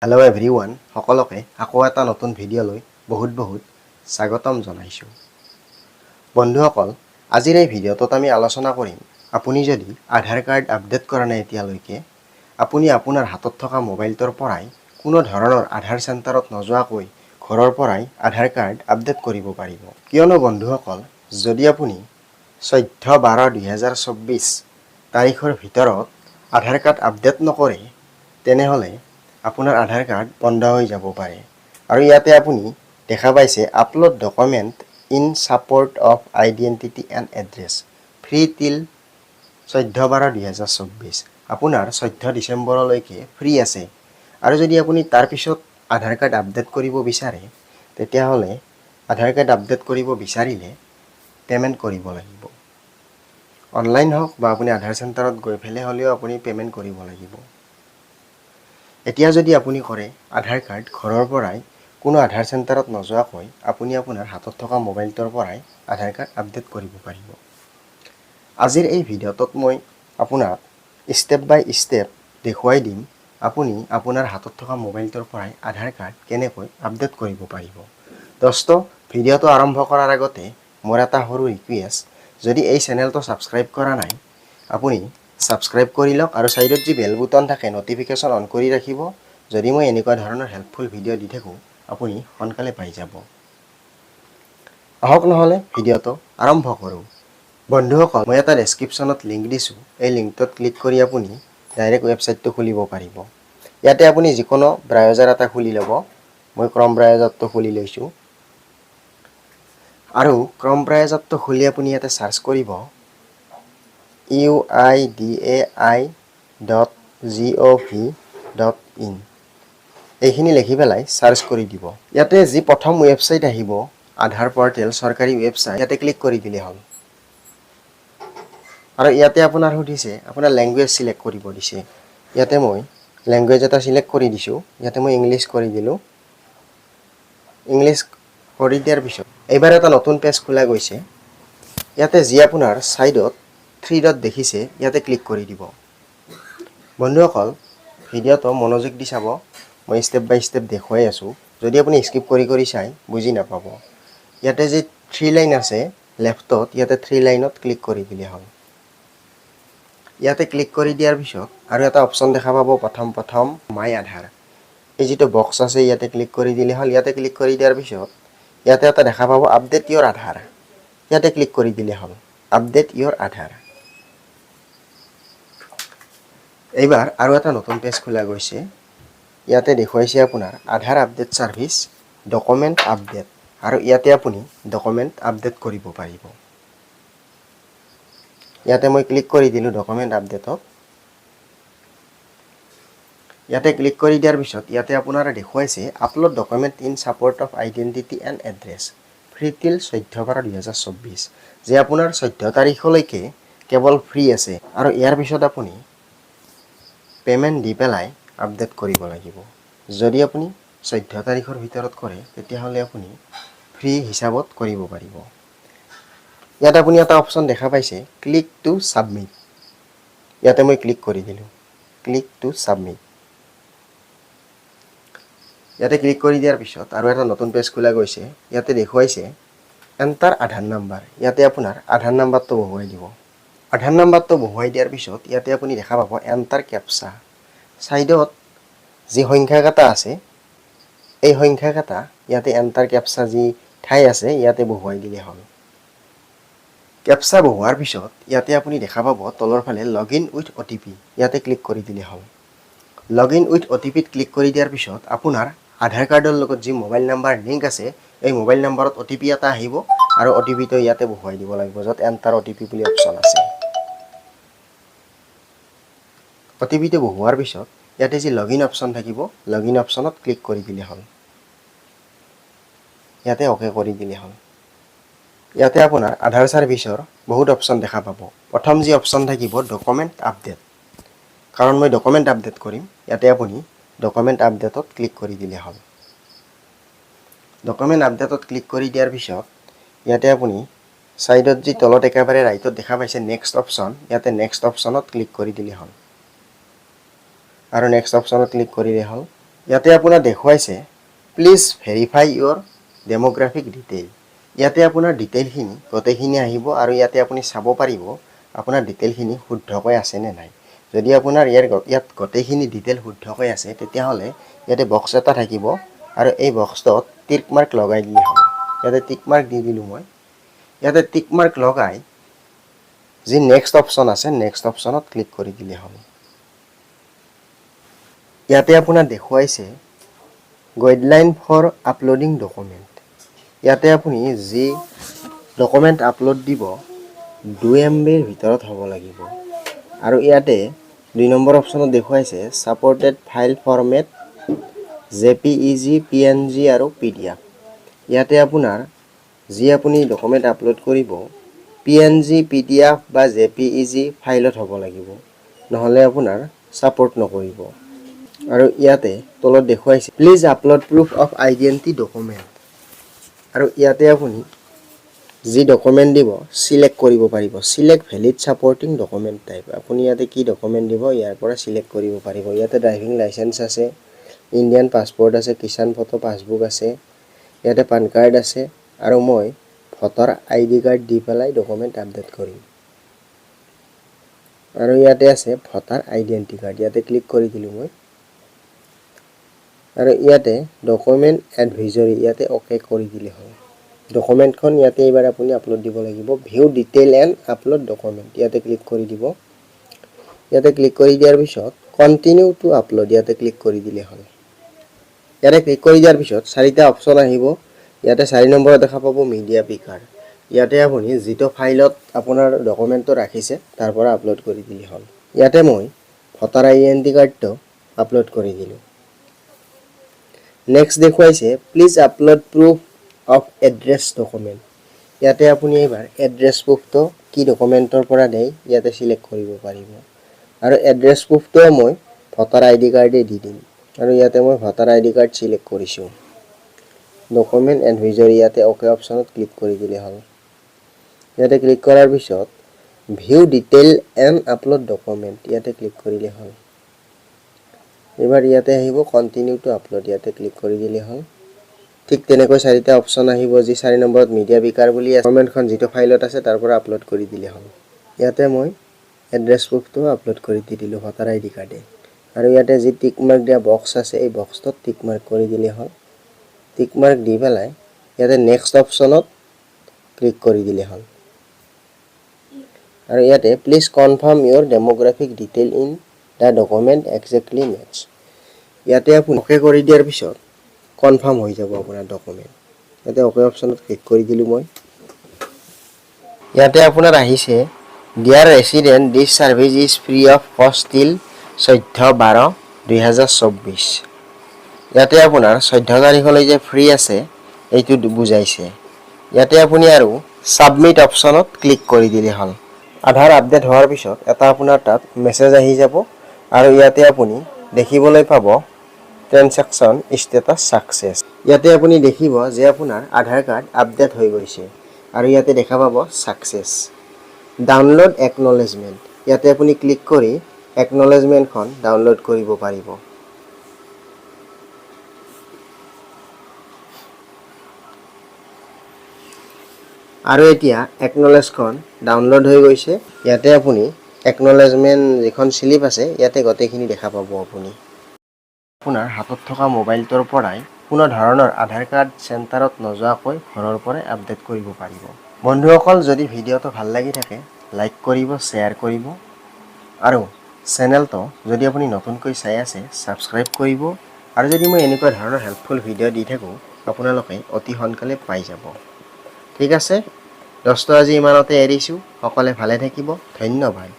Hello' everyone, সকলোকে আকৌ এটা নতুন ভিডিঅ'লৈ বহুত বহুত স্বাগতম জনাইছোঁ। বন্ধুসকল, আজিৰ এই ভিডিঅ'টোত আমি আলোচনা কৰিম, আপুনি যদি আধাৰ কাৰ্ড আপডেট কৰা নাই এতিয়ালৈকে, আপুনি আপোনাৰ হাতত থকা মোবাইলটোৰ পৰাই কোনো ধৰণৰ আধাৰ চেণ্টাৰত নোযোৱাকৈ ঘৰৰ পৰাই আধাৰ কাৰ্ড আপডেট কৰিব পাৰিব। কিয়নো বন্ধুসকল, যদি আপুনি 14/12/2024 তাৰিখৰ ভিতৰত আধাৰ কাৰ্ড আপডেট নকৰে, তেনেহ'লে আপোনাৰ আধাৰ কাৰ্ড বন্ধ হৈ যাব পাৰে। আৰু ইয়াতে আপুনি দেখা পাইছে, "Upload document in support of identity and address, free till 14/12/2024।" আপোনাৰ 14 ডিচেম্বৰলৈকে ফ্ৰী আছে। আৰু যদি আপুনি তাৰপিছত আধাৰ কাৰ্ড আপডেট কৰিব বিচাৰে, তেতিয়াহ'লে আধাৰ কাৰ্ড আপডেট কৰিব বিচাৰিলে পে'মেণ্ট কৰিব লাগিব। অনলাইন হওক বা আপুনি আধাৰ চেণ্টাৰত গৈ পেলাই হ'লেও আপুনি পে'মেণ্ট কৰিব লাগিব। এতিয়া যদি আপুনি কৰে আধাৰ কাৰ্ড, ঘৰৰ পৰাই কোনো আধাৰ চেণ্টাৰত নোযোৱাকৈ আপুনি আপোনাৰ হাতত থকা মোবাইলটোৰ পৰাই আধাৰ কাৰ্ড আপডেট কৰিব পাৰিব। আজিৰ এই ভিডিঅ'টোত মই আপোনাক ষ্টেপ বাই ষ্টেপ দেখুৱাই দিম, আপুনি আপোনাৰ হাতত থকা মোবাইলটোৰ পৰাই আধাৰ কাৰ্ড কেনেকৈ আপডেট কৰিব পাৰিব। দোস্ত, ভিডিঅ'টো আৰম্ভ কৰাৰ আগতে মোৰ এটা সৰু ৰিকুৱেষ্ট, যদি এই চেনেলটো ছাবস্ক্ৰাইব কৰা নাই, আপুনি ছাবস্ক্ৰাইব কৰি লওক আৰু ছাইডত যি বেল বুটন থাকে, ন'টিফিকেশ্যন অন কৰি ৰাখিব। যদি মই এনেকুৱা ধৰণৰ হেল্পফুল ভিডিঅ' দি থাকোঁ, আপুনি সোনকালে পাই যাব। আহক নহ'লে ভিডিঅ'টো আৰম্ভ কৰোঁ। বন্ধুসকল, মই এটা ডেছক্ৰিপশ্যনত লিংক দিছোঁ। এই লিংকটোত ক্লিক কৰি আপুনি ডাইৰেক্ট ৱেবছাইটটো খুলিব পাৰিব। ইয়াতে আপুনি যিকোনো ব্ৰাউজাৰ এটা খুলি ল'ব। মই ক্ৰম ব্ৰাউজাৰটো খুলি লৈছোঁ। আৰু ক্ৰম ব্ৰাউজাৰটো খুলি আপুনি ইয়াতে চাৰ্চ কৰিব uidai.gov.in। এইখিনি লিখি পেলাই চাৰ্চ কৰি দিব। ইয়াতে যি প্ৰথম ৱেবছাইট আহিব, আধাৰ পৰ্টেল চৰকাৰী ৱেবছাইট, ইয়াতে ক্লিক কৰি দিলে হ'ল। আৰু ইয়াতে আপোনাৰ সুধিছে, আপোনাৰ লেংগুৱেজ চিলেক্ট কৰিব দিছে। ইয়াতে মই লেংগুৱেজ এটা চিলেক্ট কৰি দিছোঁ। ইয়াতে মই ইংলিছ কৰি দিলোঁ। ইংলিছ কৰি দিয়াৰ পিছত এইবাৰ এটা নতুন পেজ খোলা গৈছে। ইয়াতে যি আপোনাৰ ছাইডত থ্ৰী ডট দেখিছে, ইয়াতে ক্লিক কৰি দিব। বন্ধুসকল, ভিডিঅ'টো মনোযোগ দি চাব। মই ষ্টেপ বাই ষ্টেপ দেখুৱাই আছোঁ। যদি আপুনি স্কিপ কৰি কৰি চাই, বুজি নাপাব। ইয়াতে যি থ্ৰী লাইন আছে লেফ্টত, ইয়াতে থ্ৰী লাইনত ক্লিক কৰি দিলে হ'ল। ইয়াতে ক্লিক কৰি দিয়াৰ পিছত আৰু এটা অপশ্যন দেখা পাব। প্ৰথম প্ৰথম মাই আধাৰ, এই যিটো বক্স আছে, ইয়াতে ক্লিক কৰি দিলে হ'ল। ইয়াতে ক্লিক কৰি দিয়াৰ পিছত ইয়াতে এটা দেখা পাব আপডেট ইয়ৰ আধাৰ। ইয়াতে ক্লিক কৰি দিলে হ'ল, আপডেট ইয়ৰ আধাৰ। এইবাৰ আৰু এটা নতুন পেজ খোলা গৈছে। ইয়াতে দেখুৱাইছে আপোনাৰ আধাৰ আপডেট ছাৰ্ভিচ, ডকুমেণ্ট আপডেট। আৰু ইয়াতে আপুনি ডকুমেণ্ট আপডেট কৰিব পাৰিব। ইয়াতে মই ক্লিক কৰি দিলোঁ ডকুমেণ্ট আপডেটত। ইয়াতে ক্লিক কৰি দিয়াৰ পিছত ইয়াতে আপোনাৰ দেখুৱাইছে, "Upload document in support of identity and address, free till 14/12/2024", যে আপোনাৰ 14 তাৰিখলৈকে কেৱল ফ্ৰী আছে আৰু ইয়াৰ পিছত আপুনি পে'মেণ্ট দি পেলাই আপডেট কৰিব লাগিব। যদি আপুনি 14 তাৰিখৰ ভিতৰত কৰে, তেতিয়াহ'লে আপুনি ফ্ৰী হিচাপত কৰিব পাৰিব। ইয়াত আপুনি এটা অপশ্যন দেখা পাইছে, ক্লিক টু ছাবমিট। ইয়াতে মই ক্লিক কৰি দিলোঁ, ক্লিক টু ছাবমিট। ইয়াতে ক্লিক কৰি দিয়াৰ পিছত আৰু এটা নতুন পেজ খোলা গৈছে। ইয়াতে দেখুৱাইছে এণ্টাৰ আধাৰ নাম্বাৰ। ইয়াতে আপোনাৰ আধাৰ নাম্বাৰটো বহুৱাই দিব। আধাৰ নাম্বাৰটো বহুৱাই দিয়াৰ পিছত ইয়াতে আপুনি দেখা পাব এণ্টাৰ কেপচা। ছাইডত যি সংখ্যাকেইটা আছে, এই সংখ্যাকেইটা ইয়াতে এণ্টাৰ কেপচা যি ঠাই আছে, ইয়াতে বহুৱাই দিলে হ'ল। কেপচা বহুৱাৰ পিছত ইয়াতে আপুনি দেখা পাব তলৰ ফালে লগ ইন উইথ অ'টিপি। ইয়াতে ক্লিক কৰি দিলে হ'ল। লগ ইন উইথ অ'টিপিত ক্লিক কৰি দিয়াৰ পিছত আপোনাৰ আধাৰ কাৰ্ডৰ লগত যি মোবাইল নাম্বাৰ লিংক আছে, এই মোবাইল নাম্বাৰত অ'টিপি এটা আহিব আৰু অ'টিপিটো ইয়াতে বহুৱাই দিব লাগিব, য'ত এণ্টাৰ অ'টিপি বুলি অপশ্যন আছে। অ'টিপিটো বহুৱাৰ পিছত ইয়াতে যি লগ ইন অপশ্যন থাকিব, লগ ইন অপশ্যনত ক্লিক কৰি দিলে হ'ল। ইয়াতে অ'কে কৰি দিলে হ'ল। ইয়াতে আপোনাৰ আধাৰ ছাৰ্ভিচৰ বহুত অপশ্যন দেখা পাব। প্ৰথম যি অপশ্যন থাকিব, ডকুমেণ্ট আপডেট। কাৰণ মই ডকুমেণ্ট আপডেট কৰিম, ইয়াতে আপুনি ডকুমেণ্ট আপডেটত ক্লিক কৰি দিলে হ'ল। ডকুমেণ্ট আপডেটত ক্লিক কৰি দিয়াৰ পিছত ইয়াতে আপুনি ছাইডত যি তলত একেবাৰে ৰাইটত দেখা পাইছে নেক্সট অপশ্যন, ইয়াতে নেক্সট অপশ্যনত ক্লিক কৰি দিলে হ'ল। আৰু নেক্সট অপশ্যনত ক্লিক কৰিলে হ'ল। ইয়াতে আপোনাৰ দেখুৱাইছে, "Please verify your demographic detail." ইয়াতে আপোনাৰ ডিটেইলখিনি গোটেইখিনি আহিব আৰু ইয়াতে আপুনি চাব পাৰিব আপোনাৰ ডিটেইলখিনি শুদ্ধকৈ আছেনে নাই। যদি আপোনাৰ ইয়াত গোটেইখিনি ডিটেইল শুদ্ধকৈ আছে, তেতিয়াহ'লে ইয়াতে বক্স এটা থাকিব আৰু এই বক্সটোত টিক মাৰ্ক লগাই দিলে হ'ব। ইয়াতে টিক মাৰ্ক দি দিলোঁ মই। ইয়াতে টিক মাৰ্ক লগাই যি নেক্সট অপশ্যন আছে, নেক্সট অপশ্যনত ক্লিক কৰি দিলে হ'ব। ইয়াতে আপোনাৰ দেখুৱাইছে গাইডলাইন ফৰ আপলোডিং ডকুমেণ্ট। ইয়াতে আপুনি যি ডকুমেণ্ট আপলোড দিব, 2 MBৰ ভিতৰত হ'ব লাগিব। আৰু ইয়াতে 2 নম্বৰ অপশ্যনত দেখুৱাইছে supported file format JPEG, PNG আৰু PDF। ইয়াতে আপোনাৰ যি আপুনি ডকুমেণ্ট আপলোড কৰিব, PNG, PDF বা JPEG ফাইলত হ'ব লাগিব, নহ'লে আপোনাৰ ছাপৰ্ট নকৰিব। আৰু ইয়াতে তলত দেখুৱাইছে, "Please upload proof of identity document." আৰু ইয়াতে আপুনি যি ডকুমেণ্ট দিব, চিলেক্ট কৰিব পাৰিব। Select valid supporting document type। আপুনি ইয়াতে কি ডকুমেণ্ট দিব, ইয়াৰ পৰা চিলেক্ট কৰিব পাৰিব। ইয়াতে ড্ৰাইভিং লাইচেঞ্চ আছে, ইণ্ডিয়ান পাছপৰ্ট আছে, কিষাণ ফটো পাছবুক আছে, ইয়াতে পান কাৰ্ড আছে আৰু মই ভোটাৰ আইডি কাৰ্ড দি পেলাই ডকুমেণ্ট আপডেট কৰিম। আৰু ইয়াতে আছে ভোটাৰ আইডেণ্টি কাৰ্ড, ইয়াতে ক্লিক কৰি দিলোঁ মই। আৰু ইয়াতে ডকুমেণ্ট এডভাইজৰী, ইয়াতে অ'কে কৰি দিলে হ'ল। ডকুমেণ্টখন ইয়াতে এইবাৰ আপুনি আপলোড দিব লাগিব। View detail and upload document, ইয়াতে ক্লিক কৰি দিব। ইয়াতে ক্লিক কৰি দিয়াৰ পিছত কণ্টিনিউ টু আপলোড, ইয়াতে ক্লিক কৰি দিলে হ'ল। ইয়াতে ক্লিক কৰি দিয়াৰ পিছত চাৰিটা অপশ্যন আহিব। ইয়াতে 4 নম্বৰত দেখা পাব মিডিয়া পিকাৰ। ইয়াতে আপুনি যিটো ফাইলত আপোনাৰ ডকুমেণ্টটো ৰাখিছে, তাৰ পৰা আপলোড কৰি দিলে হ'ল। ইয়াতে মই ভোটাৰ আইডেণ্টি কাৰ্ডটো আপলোড কৰি দিলোঁ। নেক্সট দেখুৱাইছে, "Please upload proof of address document." ইয়াতে আপুনি এইবাৰ এড্ৰেছ প্ৰুফটো কি ডকুমেণ্টৰ পৰা দিয়ে, ইয়াতে চিলেক্ট কৰিব পাৰিব। আৰু এড্ৰেছ প্ৰুফটোও মই ভোটাৰ আইডি কাৰ্ডেই দি দিম। আৰু ইয়াতে মই ভোটাৰ আইডি কাৰ্ড চিলেক্ট কৰিছোঁ। ডকুমেণ্ট এডভাইজৰী, ইয়াতে অ'কে অপশ্যনত ক্লিক কৰি দিলে হ'ল। ইয়াতে ক্লিক কৰাৰ পিছত view detail and upload document, ইয়াতে ক্লিক কৰিলে হ'ল। এইবাৰ ইয়াতে আহিব কণ্টিনিউ টু আপলোড, ইয়াতে ক্লিক কৰি দিলে হ'ল। ঠিক তেনেকৈ চাৰিটা অপশ্যন আহিব, যি 4 নম্বৰত মিডিয়া পিকাৰ বুলি আছে। ডকুমেণ্টখন যিটো ফাইলত আছে, তাৰ পৰা আপলোড কৰি দিলে হ'ল। ইয়াতে মই এড্ৰেছ প্ৰুফটো আপলোড কৰি দি দিলোঁ ভোটাৰ আইডি কাৰ্ডে। আৰু ইয়াতে যি টিক মাৰ্ক দিয়া বক্স আছে, এই বক্সটোত টিক মাৰ্ক কৰি দিলে হ'ল। টিক মাৰ্ক দি পেলাই ইয়াতে নেক্সট অপশ্যনত ক্লিক কৰি দিলে হ'ল। আৰু ইয়াতে "Please confirm your demographic detail in the document exactly match." ইয়াতে আপুনি অ'কে কৰি দিয়াৰ পিছত কনফাৰ্ম হৈ যাব আপোনাৰ ডকুমেণ্ট। ইয়াতে অ'কে অপশ্যনত ক্লিক কৰি দিলোঁ মই। ইয়াতে আপোনাৰ আহিছে, "Dear resident, this service is free of cost till 14/12/2024." ইয়াতে আপোনাৰ 14 তাৰিখলৈ যে ফ্ৰী আছে, এইটো বুজাইছে। ইয়াতে আপুনি আৰু ছাবমিট অপশ্যনত ক্লিক কৰি দিলে হ'ল। আধাৰ আপডেট হোৱাৰ পিছত এটা আপোনাৰ তাত মেছেজ আহি যাব আৰু ইয়াতে আপুনি দেখিবলৈ পাব ট্ৰেনজেকশ্যন ষ্টেটাছ ছাকচেছ। ইয়াতে আপুনি দেখিব যে আপোনাৰ আধাৰ কাৰ্ড আপডেট হৈ গৈছে আৰু ইয়াতে দেখা পাব ছাকচেছ। ডাউনলোড একনলেজমেণ্ট, ইয়াতে আপুনি ক্লিক কৰি একনলেজমেণ্টখন ডাউনলোড কৰিব পাৰিব। আৰু এতিয়া একনলেজখন ডাউনলোড হৈ গৈছে। ইয়াতে আপুনি একনলেজমেণ্ট যিখন শ্লিপ আছে, ইয়াতে গোটেইখিনি দেখা পাব। আপুনি আপোনাৰ হাতত থকা মোবাইলটোৰ পৰাই কোনো ধৰণৰ আধাৰ কাৰ্ড চেণ্টাৰত নোযোৱাকৈ ঘৰৰ পৰাই আপডেট কৰিব পাৰিব। বন্ধুসকল, যদি ভিডিঅ'টো ভাল লাগি থাকে, লাইক কৰিব, শ্বেয়াৰ কৰিব আৰু চেনেলটো যদি আপুনি নতুনকৈ চাই আছে, ছাবস্ক্ৰাইব কৰিব। আৰু যদি মই এনেকুৱা ধৰণৰ হেল্পফুল ভিডিঅ' দি থাকোঁ, আপোনালোকে অতি সোনকালে পাই যাব। ঠিক আছে দোস্ত, আজি ইমানতে এৰিছোঁ। সকলোৱে ভালে থাকিব। ধন্যবাদ।